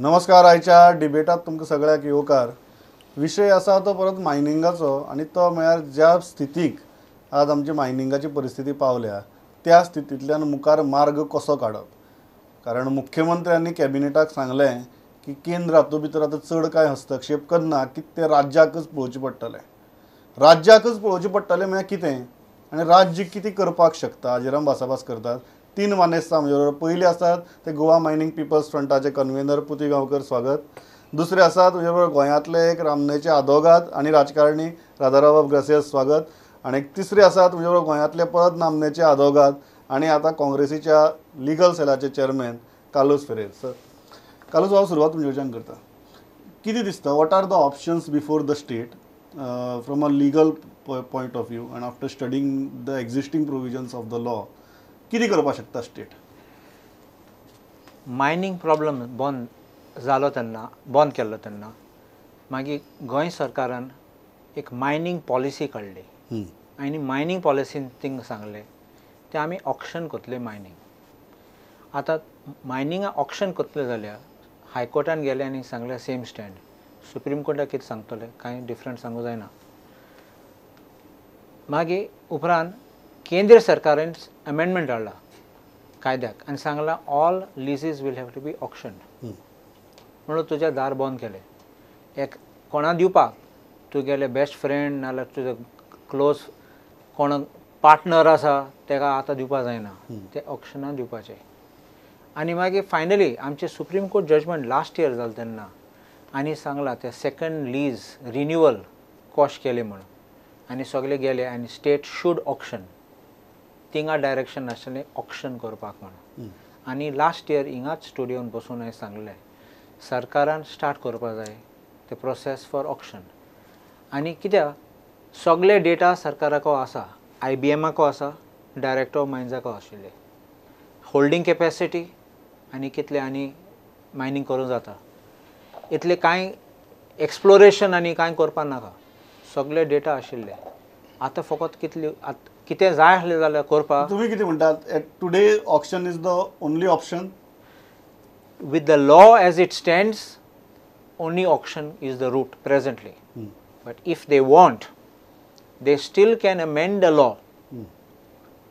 नमस्कार. आयच्या डिबेटात तुमकां सगळ्याक येवकार. विशय आसा तो परत मायनिंगाचो आनी तो म्हळ्यार ज्या स्थितीक आज आमची मायनिंगाची परिस्थिती पावल्या त्या स्थितींतल्यान मुखार मार्ग कसो काडप. कारण मुख्यमंत्र्यांनी कॅबिनेटाक सांगलें की केंद्र हातूंत भितर आतां चड कांय हस्तक्षेप करना, की तें राज्याकच पळोवचें पडटलें. राज्याकच पळोवचें पडटलें म्हळ्यार कितें आनी राज्य कितें करपाक शकता हाजेर आमी भासाभास करतात. तीन मानेस्त आमचे बरोबर. पयले आसात ते गोवा मायनिंग पिपल्स फ्रंटाचे कन्व्हेनर पुती गांवकर, स्वागत. दुसरे आसात तुजे बरोबर गोंयांतले एक रामनेचे आदोगाद आनी राजकारणी राधाराव ग्रासियस, स्वागत. आनी तिसरे आसात तुजे बरोबर गोंयांतले परत नामनेचे आदोगाद आनी आतां काँग्रेसीच्या लिगल सेलाचे चेअरमॅन कार्लूस फेरेर. सर कार्लूस, हांव सुरवात तुमचे कडच्यान करता. कितें दिसता, what are the options before the state from a legal point of view and after studying the existing provisions of the law, कितें करपाक शकता स्टेट? मायनींग प्रॉब्लम बंद जालो तेन्ना, बंद केल्लो तेन्ना मागीर गोंय सरकारान एक मायनींग पॉलिसी काडली आनी मायनींग पॉलिसीन थिंगा सांगलें तें आमी ऑक्शन करतले मायनींग. आतां मायनिंगा ऑक्शन करतले जाल्यार हायकोर्टान गेले आनी सांगलें सेम स्टँड. सुप्रीम कोर्टाक कितें सांगतले, कांय डिफरंट सांगूं जायना. मागीर उपरांत केंद्र सरकारान अमेंडमेंट हाडला कायद्याक आनी सांगलां all leases will have to be auction. म्हणून तुजें दार बंद केलें. एक कोणा दिवपाक तुगेले बेस्ट फ्रेंड नाल्यार तुजो क्लोज कोण पार्टनर आसा तेका आतां दिवपाक जायना, ते ऑक्शनान दिवपाचें. आनी मागीर फायनली आमचें supreme court judgement last year जालें तेन्ना आनी सांगलां ते सेकंड लीज रिन्युअल कॉश केलें म्हणून आनी सगळे गेले आनी स्टेट should auction, थिंगा डायरेक्शन आसलें ऑक्शन करपाक म्हणून. आनी लास्ट इयर हिंगाच स्टुडियोन बसून हांवें सांगलें सरकारान स्टार्ट करपाक जाय ते प्रोसेस फॉर ऑक्शन. आनी कित्याक सगळे डेटा सरकाराको आसा, IBMाको आसा, डायरेक्टर ऑफ मायन्साको आशिल्ले, होल्डींग कॅपेसिटी आनी कितले आनी मायनींग करूंक जाता इतले कांय एक्सप्लोरेशन आनी कांय करपाक नाका, सगळे डेटा आशिल्ले. आतां फकत कितले कितें जाय आसलें जाल्यार करपाक. तुमी कितें म्हणटात, today auction is the only option? With the law as it stands, only auction is the route presently. But if they want, they still can amend the law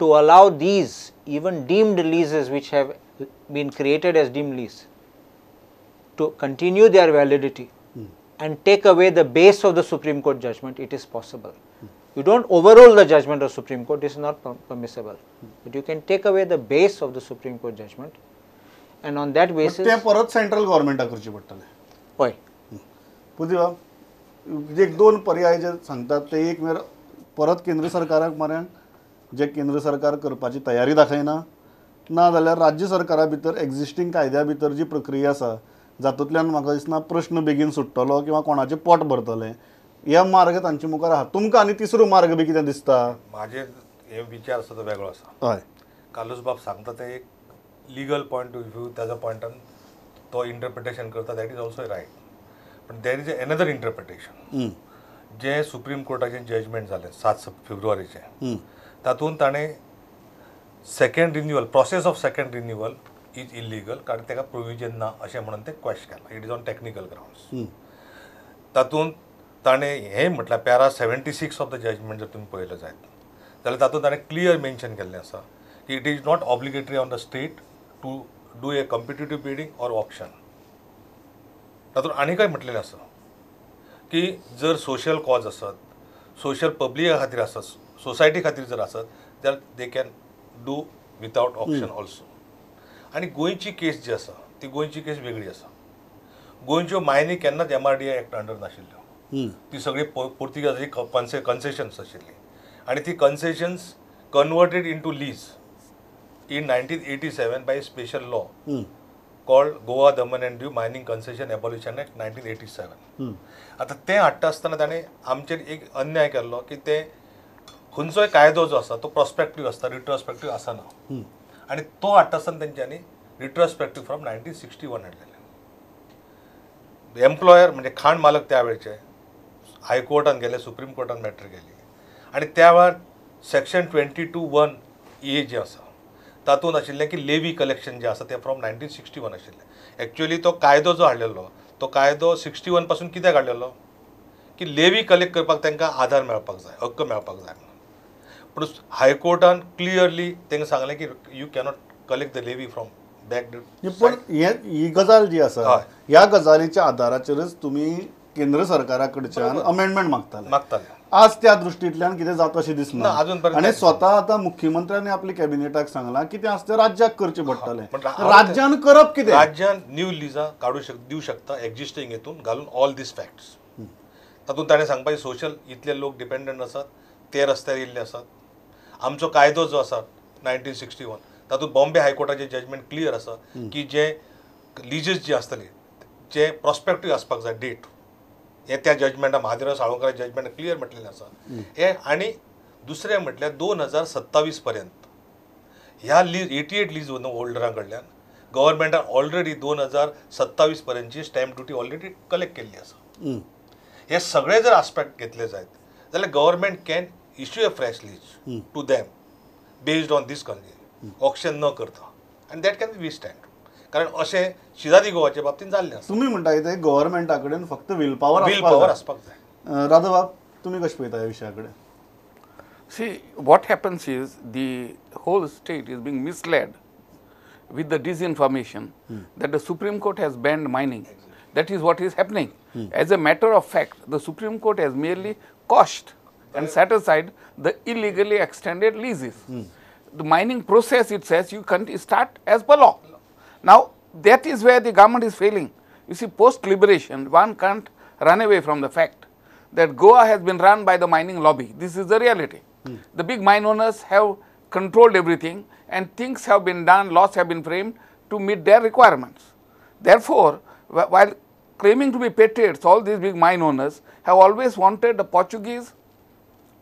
to allow these even deemed leases which have been created as deemed lease to continue their validity and take away the base of the Supreme Court judgment. It is possible. You don't overrule the judgment of Supreme Court, this is not permissible. But you can take away the base of the Supreme Court judgment and on that basis... ते परत central गव्हर्नमेंटाक करचें पडटलें. हय. पुती बाब, एक दोन पर्याय जे सांगतात ते एक म्हळ्यार परत केंद्र सरकाराक मऱ्यान जे केंद्र सरकार करपाची तयारी दाखयना, ना जाल्यार राज्य सरकारा भितर एक्झिस्टींग कायद्या भितर जी प्रक्रिया आसा जातूंतल्यान म्हाका दिसना प्रश्न बेगीन सुट्टलो किंवा कोणाचें पोट भरतलें, हे मार्ग तांचे मुखार आहा. तुमकां आनी तिसरो मार्ग बी कितें दिसता? म्हाजे हे विचार आसा तो वेगळो आसा. हय. कार्लूस बाब सांगता ते एक लिगल पॉयंट ऑफ व्यू, ताज्या पॉयंटान तो इंटरप्रिटेशन करता, that is also right. पण there is another interpretation जें सुप्रीम कोर्टाचें जजमेंट जालें 7 फेब्रुवारीचें, तातूंत ताणें second renewal, process of second renewal is illegal कारण ताका प्रोविजन ना अशें म्हणून तें क्वेश केलां. It is on technical grounds. तातूंत ताणें हें म्हटल्यार para 76 of the judgement जर तुमी पळयलें जायत जाल्यार तातूंत ताणें क्लियर मेन्शन केल्लें आसा की it is not obligatory on the state to do a competitive bidding or auction. तातूंत आनीकय म्हटलेलें आसा की जर सोशल कॉज आसत, सोशल पब्लिका खातीर आसत, सोसायटी खातीर जर आसत जाल्यार they can do without auction also. आनी गोंयची केस जी आसा ती गोंयची केस वेगळी आसा. गोंयच्यो मायनी केन्नाच MRDA act under नाशिल्ल्यो, ती सगळी पोर्तुगेजाची कन्सेशन्स आशिल्ली आनी ती concessions converted into lease in 1987 by special law called Goa Daman and Diu mining concession abolition act 1987. आतां तें हाडटा आसतना ताणें आमचेर एक अन्याय केल्लो की ते खंयचोय कायदो जो आसा तो प्रोस्पेक्टीव आसता, रिट्रोस्पेक्टीव आसना. आनी तो हाडटा आसतना तेंच्यांनी रिट्रोस्पेक्टीव फ्रॉम 1961 हाडलेलें. एम्प्लॉयर म्हणजे खाण मालक त्या वेळचे हायकोर्टान गेले, सुप्रीम कोर्टान मॅटर गेली आनी त्या वेळार सेक्शन 22(1)A जे आसा तातूंत आशिल्लें की लेवी कलेक्शन जें आसा तें फ्रॉम 1961 आशिल्लें. एक्चुअली तो कायदो जो हाडलेलो तो कायदो 61 पासून कित्याक हाडलेलो की लेवी कलेक्ट करपाक तांकां आधार मेळपाक जाय, हक्क मेळपाक जाय म्हणून. पूण हायकोर्टान क्लियरली तांकां सांगलें की you cannot collect the levy from back. पण ही गजाल जी आसा ह्या गजालीच्या आधाराचेरच तुमी केंद्र सरकारा कडच्यान अमेंडमेंट मागताले. आज त्या दृष्टींतल्यान कितें जाता अशें दिसना अजून. आनी स्वता आतां मुख्यमंत्र्यांनी आपल्या कॅबिनेटाक सांगलां की तें आसा तें राज्याक करचें पडटलें. राज्यान करप कितें? राज्यान न्यू लिजां काडू दिवं शकता एक्झिस्टींग हितून घालून ऑल these facts. तातूंत ताणें सांगपाचें सोशल इतले लोक डिपेंडंट आसात, ते रस्त्यार येयल्ले आसात. आमचो कायदो जो आसा 1961 तातूंत बॉम्बे हायकोर्टाचें जजमेंट क्लियर आसा की जे लिजीस जी आसतली जे प्रोस्पेक्टीव आसपाक जाय डेट, हे त्या जजमेंटा महादेवराव साळुंकरा जजमेंट क्लियर म्हटलेलें आसा हे. आनी दुसरें म्हटल्यार 2027 पर्यंत ह्या लीज 88 लीज होल्डरां कडल्यान गव्हर्मेंटान ऑलरेडी 2027 पर्यंतची स्टॅम्प ड्युटी ऑलरेडी कलेक्ट केल्ली आसा. हे सगळे जर आस्पेक्ट घेतले जायत जाल्यार government can issue a fresh lease to them based on this condition, auction न करता, आनी that can be stand. कारण अशें शिजादी गोवाचे बाबतींत जाल्लें आसा. तुमी म्हणटा कितें गव्हर्मेंटा कडेन फक्त will power आसपाक जाय. राधाबाब, तुमी कशें पळयता ह्या विशया कडेन? See, what happens is the whole state is being misled with the disinformation that the Supreme Court has banned mining. That is what is happening. As a matter of fact, the Supreme Court has merely quashed and set aside the illegally extended leases. The mining process, it says, you can start as per law. Now, that is where the government is failing. You see, post-liberation, one can't run away from the fact that Goa has been run by the mining lobby. This is the reality. The big mine owners have controlled everything and things have been done, laws have been framed to meet their requirements. Therefore, while claiming to be patriots, all these big mine owners have always wanted the Portuguese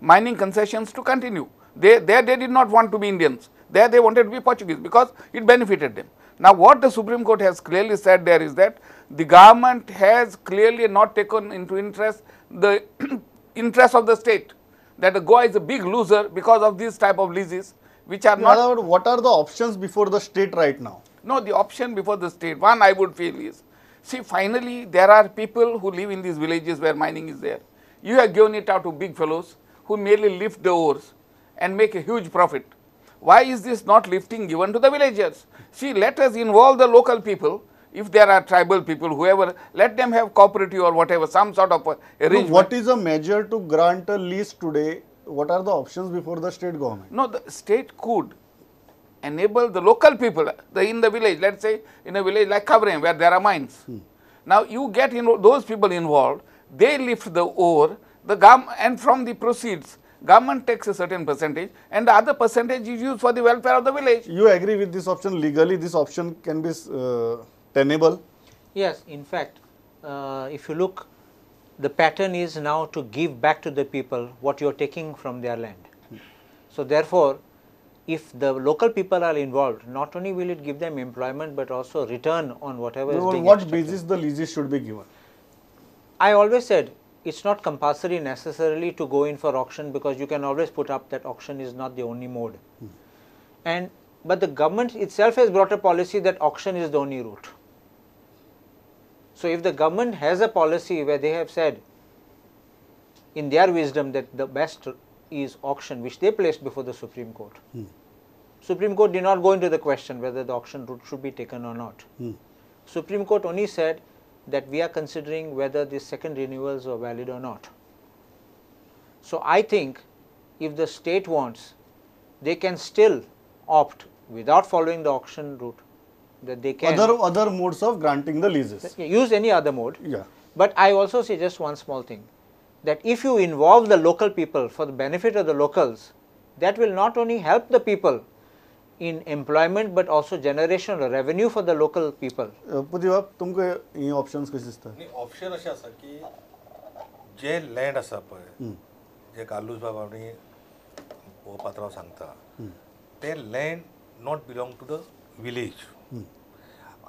mining concessions to continue. They did not want to be Indians. There they wanted to be Portuguese because it benefited them. Now, what the Supreme Court has clearly said there is that the government has clearly not taken into interest the interest of the state, that the Goa is a big loser because of these type of leases which are not. What are the options before the state right now? No, the option before the state, one I would feel is, see, finally there are people who live in these villages where mining is there. You have given it out to big fellows who merely lift the ores and make a huge profit. Why is this not lifting given to the villagers? See, let us involve the local people. If there are tribal people, whoever, let them have cooperative or whatever, some sort of arrangement. No, what is a measure to grant a lease today? What are the options before the state government? No, the state could enable the local people in the village, let's say in a village like Kavrem where there are mines. Now, you get those people involved, they lift the ore, the and from the proceeds, government takes a certain percentage and the other percentage is used for the welfare of the village. You agree with this option? Legally, this option can be tenable? Yes, in fact, if you look, the pattern is now to give back to the people what you are taking from their land. So therefore, if the local people are involved, not only will it give them employment but also return on whatever is being On what extracted. Basis the leases should be given? I always said, it's not compulsory necessarily to go in for auction, because you can always put up that auction is not the only mode. But the government itself has brought a policy that auction is the only route. So if the government has a policy where they have said in their wisdom that the best is auction, which they placed before the Supreme Court. Supreme Court did not go into the question whether the auction route should be taken or not. Supreme Court only said that we are considering whether the second renewals are valid or not. So I think if the state wants, they can still opt without following the auction route, that they can. Other modes of granting the leases. Use any other mode. Yeah. But I also say just one small thing, that if you involve the local people for the benefit of the locals, that will not only help the people in employment but also generation of revenue for the local people. Pudivab, तुमकां ही options कशी दिसता? Option अशें आसा की जे land आसा पळय, जे कार्लूस बाब आनी हो पात्रांव सांगता, ते land not belong to the village.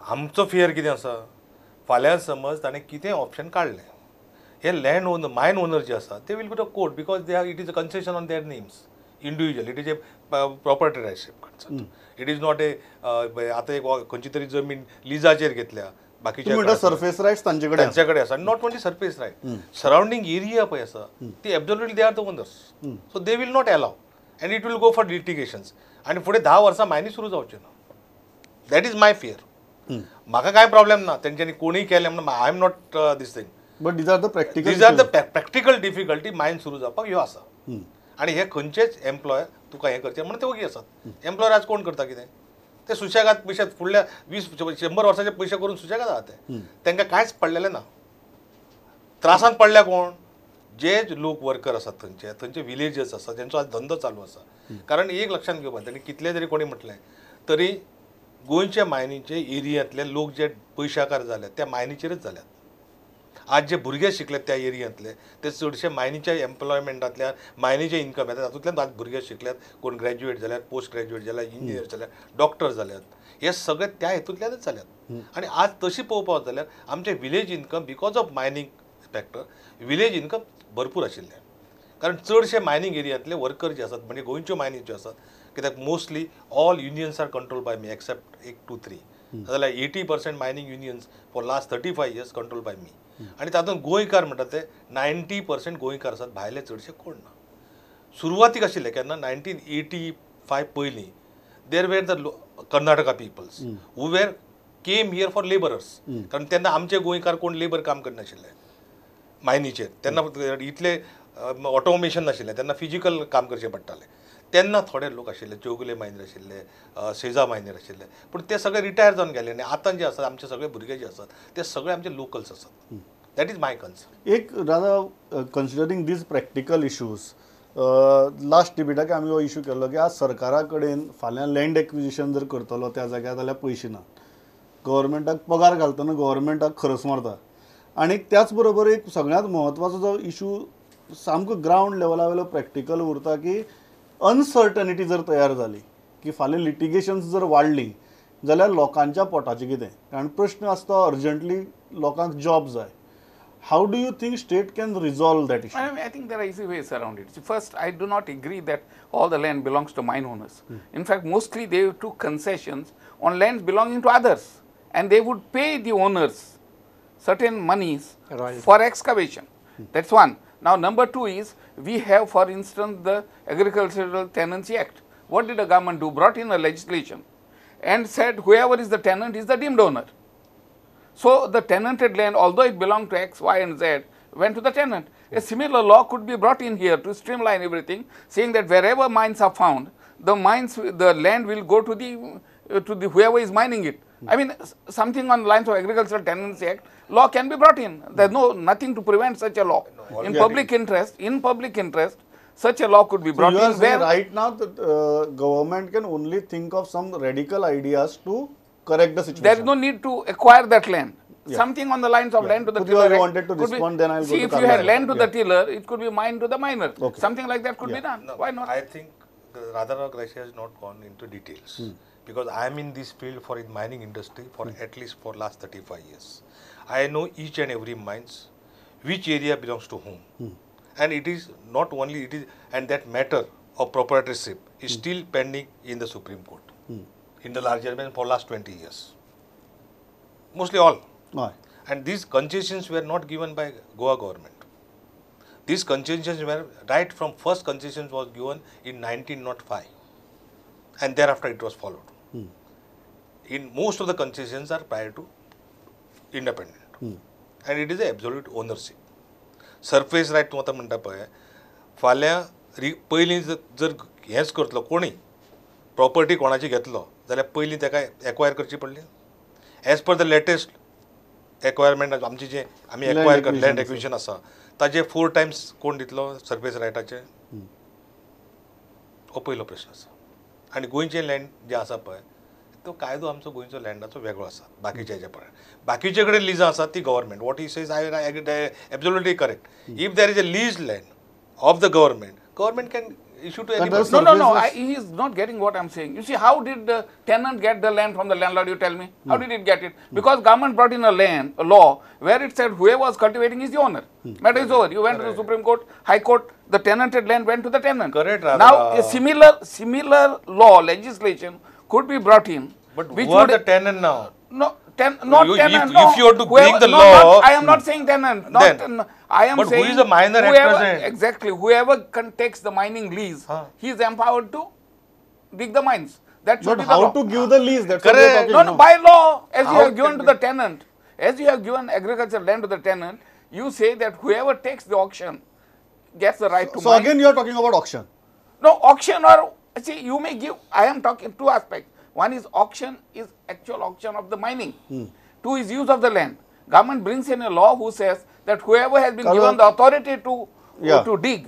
आमचो फियर कितें आसा, फाल्यां समज ताणें कितें ऑप्शन काडलें, हे लँड ओनर मायन ओनर जे आसा ते will go to court because they are it is a concession on their names individual, it is a proprietorship concern, it is not a आतां एक खंयची तरी जमीन लिजाचेर घेतल्या बाकीचे सर्फेस रायट्स तांचे कडेन आसा. Not only surface right, surrounding area पळय आसा ती absolutely they are the owners, so they will not allow and it will go for litigations आनी फुडें 10 वर्सां मायनी सुरू जावचें ना. That is my fear. म्हाका कांय प्रॉब्लेम ना तेंच्यांनी कोणीय केलें म्हणून, I am not this thing, but these are the practical, these are the practical difficulty mine सुरू जावपाक ह्यो आसा. आनी हे खंयचेच एम्प्लॉयर तुका हें करचें म्हणून ते ओगी आसात. एम्प्लॉयर आज कोण करता कितें ते सुशेगाद पयशे फुडल्या 20-100 वर्साचे पयशे करून सुशेगाद आहा ते, तांकां कांयच पडलेलें ना. त्रासान पडल्या कोण, जे लोक वर्कर आसात थंयचे, थंयचे विलेजर्स आसात जेंचो आज धंदो चालू आसा. कारण एक लक्षांत घेवपाक तांणी कितले तरी कोणी म्हटलें तरी गोंयच्या मायनीचे एरियांतले लोक जे पयशाकार जाल्यात त्या मायनीचेरच जाल्यात. आज जे भुरगे शिकले त्या एरियांतले ते चडशे मायनीच्या एम्प्लॉयमेंटांतल्यान, मायनीचे इन्कम येता तातूंतल्यान आज भुरगे शिकल्यात, कोण ग्रॅज्युएट जाल्यात, पोस्ट ग्रॅज्युएट जाल्यात, इंजिनियर जाल्यात, डॉक्टर जाल्यात, हे सगळे त्या हेतूंतल्यानच जाल्यात. आनी आज तशी पळोवपाक जाल्यार आमचे village income because of mining factor village income भरपूर आशिल्लें. कारण चडशे मायनींग एरियांतले वर्कर जे आसात म्हणजे गोंयच्यो मायनी ज्यो आसात, कित्याक mostly all unions are control by me except 1, 2, 3, जाल्यार 80% mining unions for last 35 years control by me. आनी तातूंत गोंयकार म्हणटात ते 90% गोंयकार आसात, भायले चडशे कोण ना. सुरवातीक आशिल्ले केन्ना 1985 पयलीं there were the Karnataka peoples who were came here for labourers, कारण तेन्ना आमचे गोंयकार कोण लेबर काम करनाशिल्ले मायनीचेर, तेन्ना इतले ऑटोमेशन नाशिल्लें, तेन्ना फिजिकल काम करचें पडटालें. तेन्ना थोडे लोक आशिल्ले, चौगुले मायनीर आशिल्ले, सेजा मायनीर आशिल्ले, पूण ते सगळे रिटायर जावन गेले आनी आतां जे आसात आमचे सगळे भुरगे जे आसात ते सगळे आमचे लोकल्स आसात. That is my concern. एक Radha, considering these practical issues, last डिबेटाक आमी हो इशू केल्लो की आज सरकारा कडेन फाल्यां लँड एक्विजिशन जर करतलो त्या जाग्यार जाल्यार पयशे ना, गव्हर्मेंटाक पगार घालतना गव्हर्मेंटाक खरस मारता. आनी त्याच बरोबर एक सगळ्यांत म्हत्वाचो जो इशू सामको ग्रावंड लेवला वयलो प्रॅक्टिकल उरता की अनसर्टनिटी जर तयार जाली की फाल्यां लिटिगेशन्स जर वाडली जाल्यार लोकांच्या पोटाचें कितें, कारण प्रश्न आसता अर्जंटली लोकांक जॉब जाय. How do you think state can resolve that issue? I think there are easy ways around it. First, I do not agree that all the land belongs to mine owners. In fact, mostly they took concessions on lands belonging to others and they would pay the owners certain monies for excavation. That's one. Now, number two is, we have, for instance, the Agricultural Tenancy Act. What did the government do? Brought in a legislation and said whoever is the tenant is the deemed owner. So, the tenanted land, although it belonged to X, Y and Z, went to the tenant. A similar law could be brought in here to streamline everything, saying that wherever mines are found, the mines, the land will go to the whoever is mining it. I mean, something on lines of Agricultural Tenancy Act law can be brought in. There's no nothing to prevent such a law. No, in public interest, in public interest, such a law could be brought so you in. Are saying right now the government can only think of some radical ideas to correct the situation. There is no need to acquire that land. Yeah. Something on the lines of land to the tiller. If you wanted to respond, then I'll see, go to if you had land to the yeah. tiller, it could be mine to the miner. Okay. Something like that could be done. No, Why not? I think Radha Gracia has not gone into details. Because I am in this field for in mining industry for at least for last 35 years. I know each and every mines, which area belongs to whom. And it is not only it is, and that matter of proprietorship is still pending in the Supreme Court, in the larger bench for last 20 years. Mostly all. Right. And these concessions were not given by Goa government. These concessions were right from first concessions was given in 1905, and thereafter it was followed. In most of the concessions are prior to independent, and it is a absolute ownership. Surface right तूं आतां म्हणटा पळय, फाल्यां पयलीं जर हेंच करतलो कोणूय प्रॉपर्टी कोणाची घेतलो जाल्यार पयलीं ताका एक्वायर करची पडली. As per the latest acquirement आमची जे आमी एक्वायर कर लँड एक्विजिशन आसा ताजे 4 टायम्स कोण दितलो सर्फेस रायटाचे, हो पयलो प्रश्न आसा. आनी गोंयचें लँड जें आसा पळय तो कायदो आमचो गोंयचो लँडाचो वेगळो आसा बाकीच्या हेच्या प्रमाणे. बाकीचे कडेन लिजां आसात ती government. What he says I absolutely correct. If there is a lease land of the government, government can issue to anybody. No, he is not getting what I am saying. You see, how did the tenant get the land from the landlord, you tell me? How did it get it? Because government brought in a law, where it said whoever was cultivating is the owner. Matter is over. You went to the Supreme Court, High Court, the tenanted land went to the tenant. Correct, Radha. Now, a similar law, legislation could be brought in. But which who are the tenant now? No, Not tenant. If you are to bring the law, I am not saying tenant. Not then, I am but saying who is a miner at present? Exactly. Whoever takes the mining lease, he is empowered to dig the mines. That should but be how the law. To give the lease? That's correct. No, no, by law, as you have given to the tenant, as you have given agricultural land to the tenant, you say that whoever takes the auction gets the right to so mine. So again, you are talking about auction. No, auction or, see, you may give, I am talking two aspects. One is auction is actual auction of the mining. Two is use of the land. Government brings in a law who says that whoever has been given the authority to dig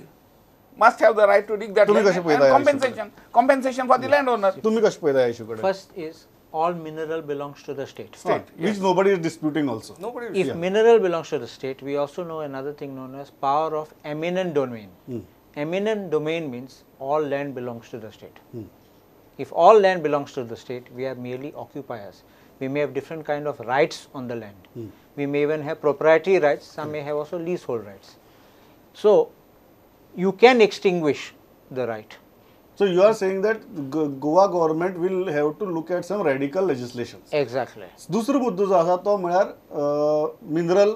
must have the right to dig that land and compensation for the landowner. First is all mineral belongs to the state. Which nobody is disputing also. Nobody. If mineral belongs to the state, we also know another thing known as power of eminent domain. Eminent domain means all land belongs to the state. If all land belongs to the state, we are merely occupiers. We may have different kind of rights on the land. We may even have proprietary rights, some may have also leasehold rights. So, you can extinguish the right. So, you are saying that Goa government will have to look at some radical legislation. Exactly. दुसरो मुद्दो जो आसा तो म्हळ्यार mineral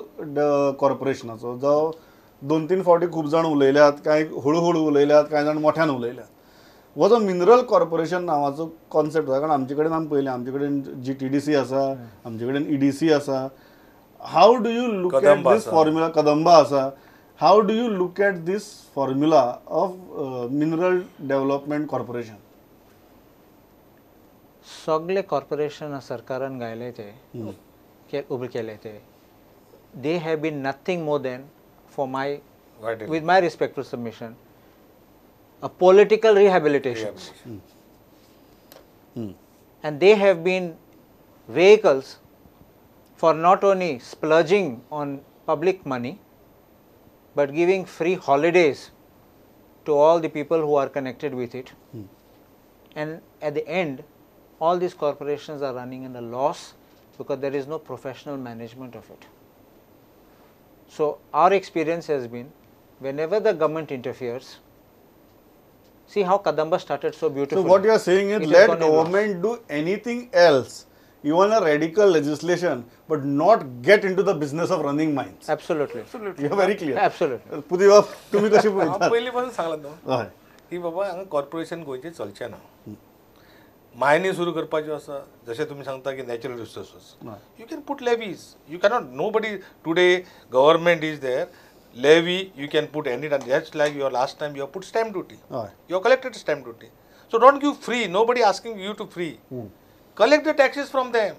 कॉर्पोरेशनाचो जो दोन तीन फावटी खूब जाण उलयल्यात, कांय हळू हळू उलयल्यात, कांय जाण मोठ्यान उलयल्यात. हो जो मिनरल कॉर्पोरेशन नांवाचो कॉन्सेप्ट आसा, कारण आमचे कडेन आमी पळयलें, आमचे कडेन GTDC आसा, आमचे कडेन EDC आसा. How do you look at this formula? Kadamba आसा. How do you look at this formula of Mineral Development Corporation? सगळे कॉर्पोरेशन सरकारान घायले ते उबे केले ते, they have been nothing more than, for my, with my respectful submission, a political rehabilitation. And they have been vehicles for not only splurging on public money, but giving free holidays to all the people who are connected with it. And at the end, all these corporations are running in a loss because there is no professional management of it. So, our experience has been, whenever the government interferes, see how Kadamba started so beautifully. So, what you are saying is, let government do anything else, even a radical legislation, but not get into the business of running mines. Absolutely. Absolutely. You are very clear. Absolutely. Pudiva, तुम्ही कशी पळयतात? पयलीं पासून सांगलां न्हू की बाबा हांगा कॉर्पोरेशन गोंयचें चलचें ना. मायनी सुरू करपाच्यो आसा, जशें तुमी सांगता की natural resources, you can put levies. You cannot, nobody today government is there, levy you can put any time. Just like your last time you have put stamp duty, you have collected stamp duty. So don't give free, nobody asking you to free. Collect the taxes from them.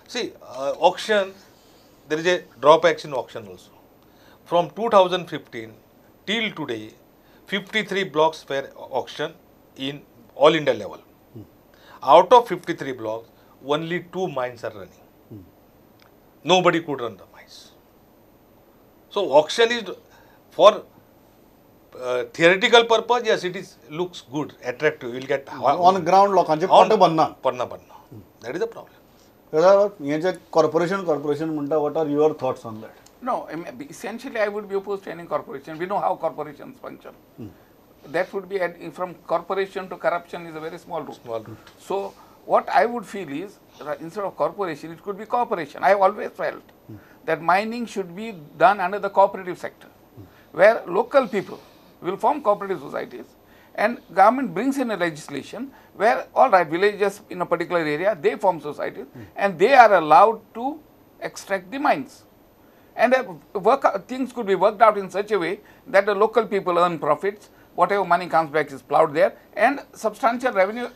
See, auction, there is a drawbacks in auction also. From 2015 till today, 53 blocks were auctioned in all India level. Out of 53 blocks, only 2 mines are running. Nobody could run the mines. So auction is for theoretical purpose, yes, it is looks good, attractive. You will get on ground लोकांचे पोट भरना. पन्ना पन्ना. That is the problem. हे जे corporation म्हणटा, what are your thoughts on that? No, essentially I would be opposed to any corporation. We know how corporations function. That would be from corporation to corruption is a very small route. Small route. So what I would feel is, instead of corporation, it could be cooperation. I have always felt that mining should be done under the cooperative sector, where local people will form cooperative societies, and government brings in a legislation where, all right, villages in a particular area, they form societies and they are allowed to extract the mines. And things could be worked out in such a way that the local people earn profits, whatever money comes back is plowed there, and substantial revenue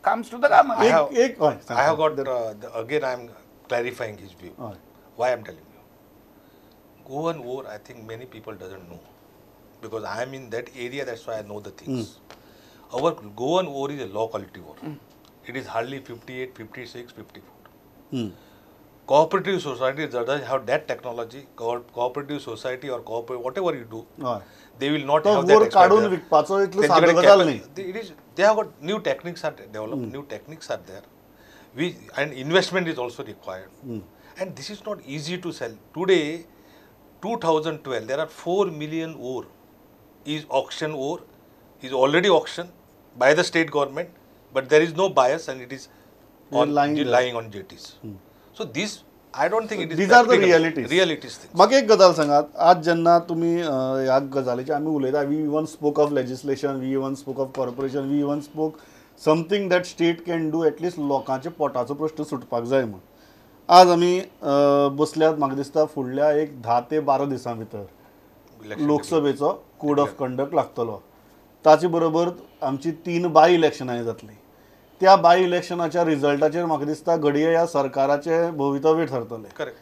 comes to the government. I have got, again I am clarifying his view. Why I am telling you. Goan ore, I think many people doesn't know, because I am in that area, that's why I know the things. Our Goan ore is a low quality ore. It is hardly 58, 56, 54. Cooperative society doesn't have that technology. Cooperative society or cooperative, whatever you do, they will not have that expertise. It is, they have got new techniques are developed, new techniques are there, and investment is also required. And this is not easy to sell. Today, 2012, there are 4 million ore is auction ore, is already auctioned by the state government, but there is no bias and it is on, lying on jetties. So this I don't think it is these are the realities. Realities म्हाका एक गजाल सांगात, आज जेन्ना तुमी ह्या गजालीचे आमी उलयता, we even spoke of legislation, we even spoke of corporation, we even spoke something that state can do, at least लोकांच्या पोटाचो प्रश्न सुटपाक जाय म्हूण. आज आमी बसल्यात, म्हाका दिसता फुडल्या एक 10 ते 12 दिसां भितर लोकसभेचो कोड ऑफ कंडक्ट लागतलो. ताचे बरोबर आमची 3 बाय इलेक्शनांय जातली. त्या बाय इलेक्शनाच्या रिजल्टाचेर म्हाका दिसता घडये ह्या सरकाराचें भवितव्य ठरतलें. करेक्ट.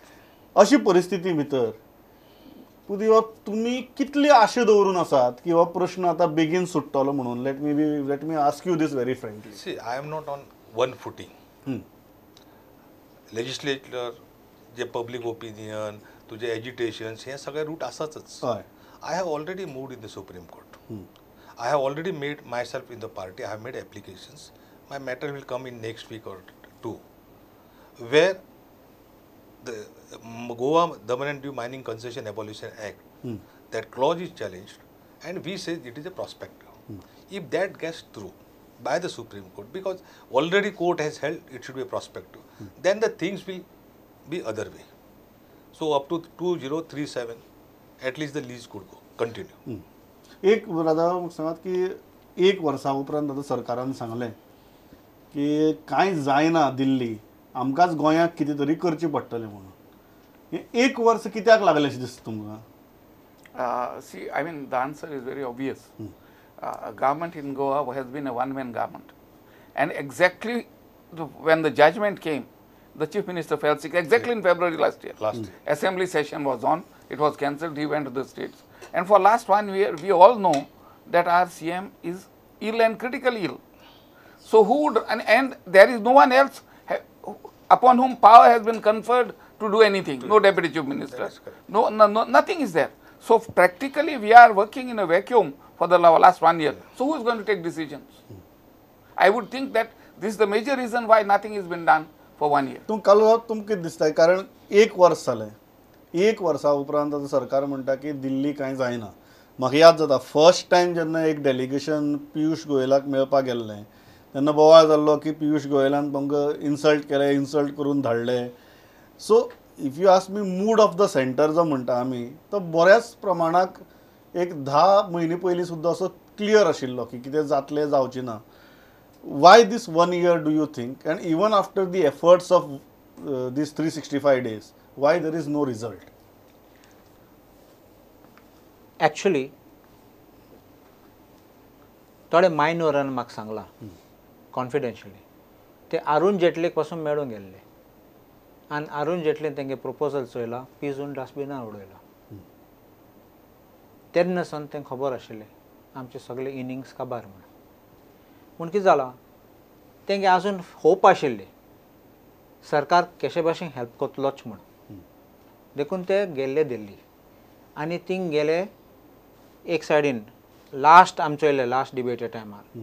अशी परिस्थिती भितर पुदीबाब तुमी कितली आशा दवरून आसात की हो प्रश्न आतां बेगीन सुट्टलो म्हणून? Let me ask you this very frankly. See, I am not on one footing. Legislature J public opinion, तुजे एजिटेशन्स, हे सगळे रूट आसातच. हय. I have already moved in the Supreme Court. I have already made myself in the party, I have made applications. My matter will come in next week or two, where the Goa Daman and Diu Mining Concession Abolition Act, that clause is challenged, and we say it is a prospective. If that gets through by the Supreme Court, because already court has held it should be a prospective, then the things will be other way. So up to 2037, at least the lease could go, continue. एक राधा सांगात की एक वर्सा उपरांत आतां सरकारान सांगलें की कांय जायना दिल्ली, आमकांच गोंयाक कितें तरी करचें पडटलें म्हणून. हें एक वर्स कित्याक लागलें अशें दिसता तुमकां? See, I mean, the answer is very obvious. Government in Goa has been a one-man government. And exactly when the judgment came, the Chief Minister fell sick, exactly in February last year. Assembly session was on, it was cancelled, he went to the states. And for last 1 year, we all know that our CM is ill and critically ill. So who would, and there is no one else upon whom power has been conferred to do anything. No deputy chief minister, no, nothing is there. So practically we are working in a vacuum for the last 1 year. So who is going to take decisions? I would think that this is the major reason why nothing has been done for 1 year. तुम काल तुमकां कितें दिसता? कारण एक वर्स जालें, एक वर्सा उपरांत आतां सरकार म्हणटा की दिल्ली कांय जायना. म्हाका याद जाता फर्स्ट टायम जेन्ना एक डेलिगेशन पियूष गोयलाक मेळपाक गेल्लें तेन्ना बोवाळ जाल्लो की पियूष गोयलान तुमकां इन्सल्ट केलें, इन्सल्ट करून धाडले. So if you ask me, mood of the centre जो म्हणटा आमी तो बऱ्याच प्रमाणाक एक 10 म्हयने पयलीं सुद्दां असो क्लियर आशिल्लो की कितें जातलें जावचें ना. Why this 1 year do you think, and even after the efforts of this 365 days, why there is no result? Actually थोडे मायनोरान म्हाका सांगलां कॉन्फिडेन्शियली, ते अरुण जेटलीक पासून मेळूंक गेल्ले आनी अरुण जेटलीन तेंगे प्रोपोजल चोयला, पिजून डस्टबिनान उडयला. तेन्ना सावन तेंकां खबर आशिल्लें आमचे सगळे इनिंग्स काबार म्हूण. पूण कितें जालां, तेंगे आजून होप आशिल्ली सरकार कशे भाशेन हेल्प करतलोच म्हूण, देखून ते गेल्ले दिल्ली. आनी थिंग गेले एक सायडीन लास्ट आमचो येयले लास्ट डिबेटा टायमार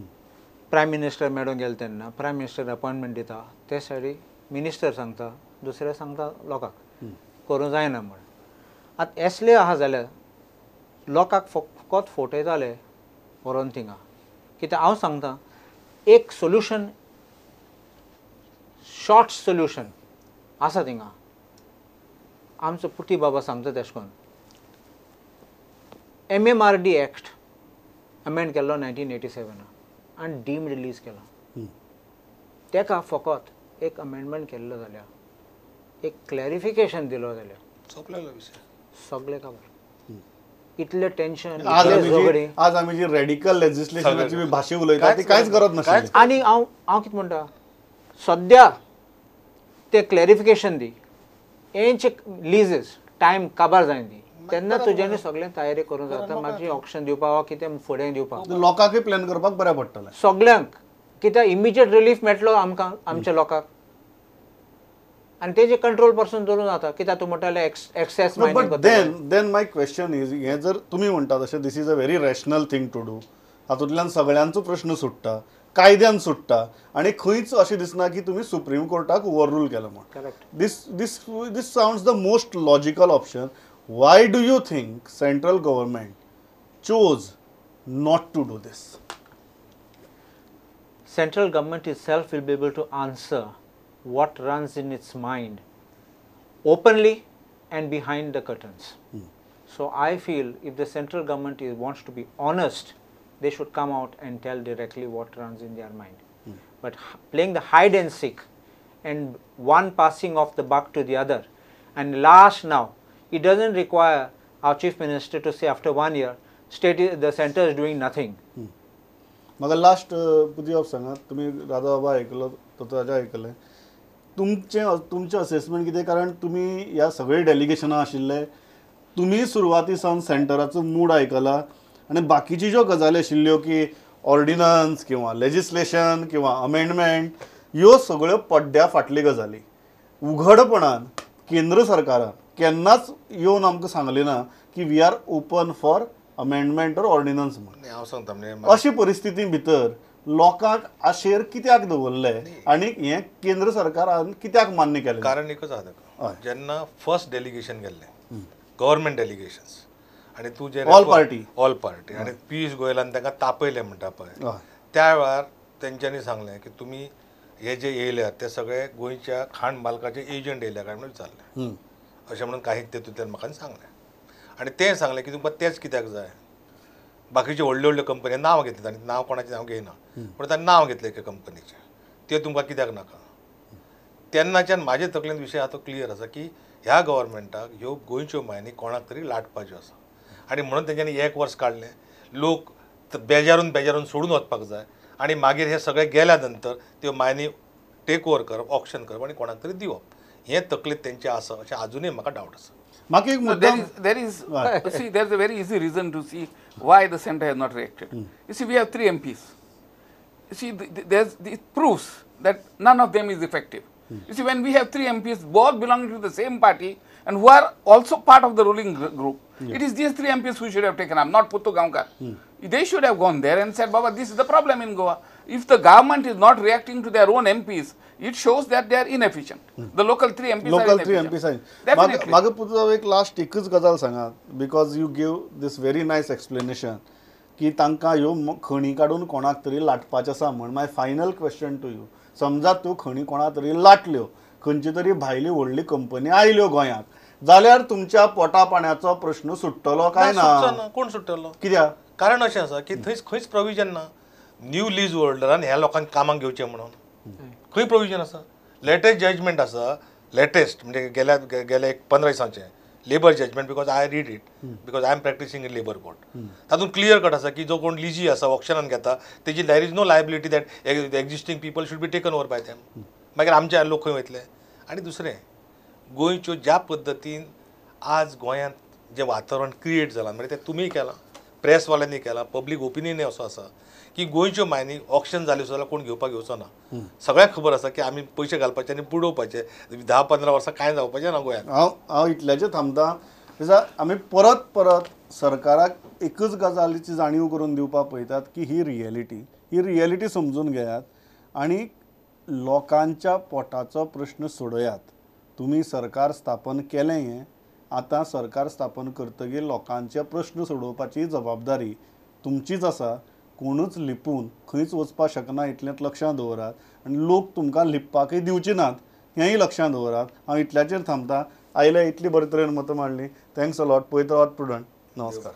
प्रायम मिनिस्टर मेळूंक गेले तेन्ना प्रायम मिनिस्टर अपॉयंटमेंट दिता, ते सायडी मिनिस्टर सांगता, दुसरे सांगता लोकांक करूंक जायना म्हूण. आतां एसले आहा जाल्यार लोकांक फकत फटयताले व्हरोन थिंगा. कित्याक हांव सांगता एक सोल्युशन, शॉर्ट सोल्युशन आसा थिंगा. आमचो पुटी बाबा सांगता तेश कोन्न MMRD act amend केल्लो 1987 आनी डीम्ड रिलीज केला. तेका फकत एक अमेंडमेंट केल्लो जाल्यार, एक क्लॅरिफिकेशन दिलो जाल्यार सगळें काबार. इतलें टेन्शन. आज आमी जी रेडिकल लेजिस्लेशनाची भाशा उलयता ती कांयच गरज नाशिल्ली. आनी हांव हांव कितें म्हणटा, सद्या तें क्लॅरिफिकेशन दी, हेंचे लिजीस टायम काबार जायना दी, तेन्ना तुज्यानी सगळें तयारी करूंक जाता. मागीर ऑप्शन दिवपाक वा कितें फुडें दिवपाक लोकांकूय प्लॅन करपाक बरें पडटलें सगळ्यांक. कित्याक इमिजिएट रिलीफ मेळटलो आमकां, आमच्या लोकांक, आनी तेजे कंट्रोल पासून दवरूं जाता. कित्याक तूं म्हणटाले excess. But then my question is, हें जर तुमी म्हणटा तशें this is a very rational thing to do, हातूंतल्यान सगळ्यांचो प्रश्न सुट्टा, कायद्यान सुट्टा, आनी खंयच अशें दिसना की तुमी सुप्रीम कोर्टाक ओवररूल केलो म्हूण. Correct. This this this sounds the most logical option. Why do you think central government chose not to do this? Central government itself will be able to answer what runs in its mind Openly and behind the curtains. So I feel if the central government wants to be honest, they should come out and tell directly what runs in their mind. But playing the hide and seek and one passing off the buck to the other, and last now, it doesn't require our chief minister to say after 1 year, the center is doing nothing. म्हाका last पुती सांगात, तुमी राधा बाबा आयकलो, तो आयकलें, तुमचें assessment कितें? कारण तुमी ह्या सगळे डेलिगेशनां आशिल्ले, तुमी सुरवाती सावन सेंटराचो मूड आयकला आनी बाकीची ज्यो गजाली आशिल्ल्यो की ऑर्डिनन्स किंवा लेजिस्लेशन किंवा अमेंडमेंट ह्यो सगळ्यो पड्ड्या फाटली गजाली. उघडपणान केंद्र सरकारान केन्नाच येवन आमकां सांगलें ना की we are open for amendment or ordinance म्हूण. हांव सांगता म्हणजे अशी परिस्थिती भितर लोकांक आशेर कित्याक दवरले आनी हें केंद्र सरकारान कित्याक मान्य केलें? कारण एकच आसा ताका, जेन्ना फर्स्ट डेलिगेशन गेल्लें गव्हर्मेंट डेलिगेशन्स आनी तूं जे ऑल पार्टी, ऑल पार्टी आनी पियुष गोयलान तांकां तापयलें म्हणटा पळय, त्या वेळार तेंच्यांनी सांगलें की तुमी हे जे येयल्यात ते सगळे गोंयच्या खाण मालकाचे एजंट येयल्या काय म्हणून विचारलें अशें म्हणून काही तेतूंतल्यान म्हाका सांगलें. आनी तें सांगलें की तुमकां तेंच कित्याक जाय, बाकीच्यो व्हडल्यो व्हडल्यो कंपनी नांव घेतलें तांणी, नांव कोणाचें हांव घेयना पूण तांणी नांव घेतलें एके कंपनीचें, तें तुमकां कित्याक नाका. तेन्नाच्यान म्हाजे तकलेन विशय आतां क्लियर आसा की ह्या गव्हर्मेंटाक ह्यो गोंयच्यो मायनी कोणाक तरी लाटपाच्यो आसा आनी म्हणून तेंच्यांनी एक वर्स काडलें. लोक बेजारून बेजारून सोडून वचपाक जाय आनी मागीर हे सगळे गेल्या नंतर त्यो मायनी टेक ओवर करप, ऑक्शन करप आनी कोणाक तरी दिवप, हें तकलेंत तेंचें आसा अशें आजुनूय म्हाका डावट आसा. No, there is see, there is a very easy reason to see why the center has not reacted. You see, we have 3 MPs. You see, it proves that none of them is effective. You see, when we have 3 MPs, both belonging to the same party and who are also part of the ruling group, it is these 3 MPs who should have taken up, not Puttu Gaonkar. They should have gone there and said, Baba, this is the problem in Goa. If the government is not reacting to their own MPs, it shows that they are inefficient. The local 3 MPs local are inefficient. 3 MPs are. Definitely. म्हाका पुतू एक last एकच गजाल सांगात, because you give this very nice explanation की तांकां ह्यो खणी काडून कोणाक तरी लाटपाचें आसा म्हण. My final question to you, समजा त्यो खणी कोणाक तरी लाटल्यो, खंयची तरी भायली व्हडली कंपनी आयल्यो गोंयांत, जाल्यार तुमच्या पोटा पाण्याचो प्रश्न सुट्टलो काय ना? कोण सुट्टलो? कित्याक? कारण अशें आसा की थंय खंयच प्रोविजन ना न्यू लीज होल्डरान ह्या लोकांक कामाक घेवचें म्हणून खंय प्रोविजन आसा. लेटेस्ट जजमेंट आसा, लेटेस्ट म्हणजे गेल्या गेल्या एक 15 दिसांचें labour judgement, because I read it because I am practising in labour court, तातूंत क्लियर कट आसा की जो कोण लिजी आसा ऑक्शनान घेता तेजी there is no liability that existing people should be taken over by them. मागीर आमचे लोक खंय वयतले? आनी दुसरें, गोंयच्यो ज्या पद्दतीन आज गोंयांत जें वातावरण क्रिएट जालां, म्हणजे तें तुमी केलां, प्रेसवाल्यांनी केलां, पब्लीक ओपिनियनय असो आसा की गोंयच्यो मायनी ऑक्शन जाल्यो जाल्यार कोण घेवपाक घेवचो ना. सगळ्यांक खबर आसा की आमी पयशे घालपाचे आनी बुडोवपाचे, 10-15 वर्सां कांय जावपाचें ना गोंयांत. हांव इतल्याचेर थांबता. आमी परत परत सरकाराक एकच गजालीची जाणीव करून दिवपाक पळयतात की ही रियलिटी, ही रियलिटी समजून घेयात आनी लोकांच्या पोटाचो प्रश्न सोडयात. तुमी सरकार स्थापन केलें, हें आतां सरकार स्थापन करतगीर लोकांचे प्रश्न सोडोवपाची जबाबदारी तुमचीच आसा. कोणूच लिपून खंयच वचपाक शकना इतलेंच लक्षांत दवरात आनी लोक तुमकां लिपपाकय दिवचे नात हेंय लक्षांत दवरात. हांव इतल्याचेर थांबता. आयले इतली बरे तरेन मतां मांडली, thanks a lot. पळयत रावात प्रुडंट. नमस्कार.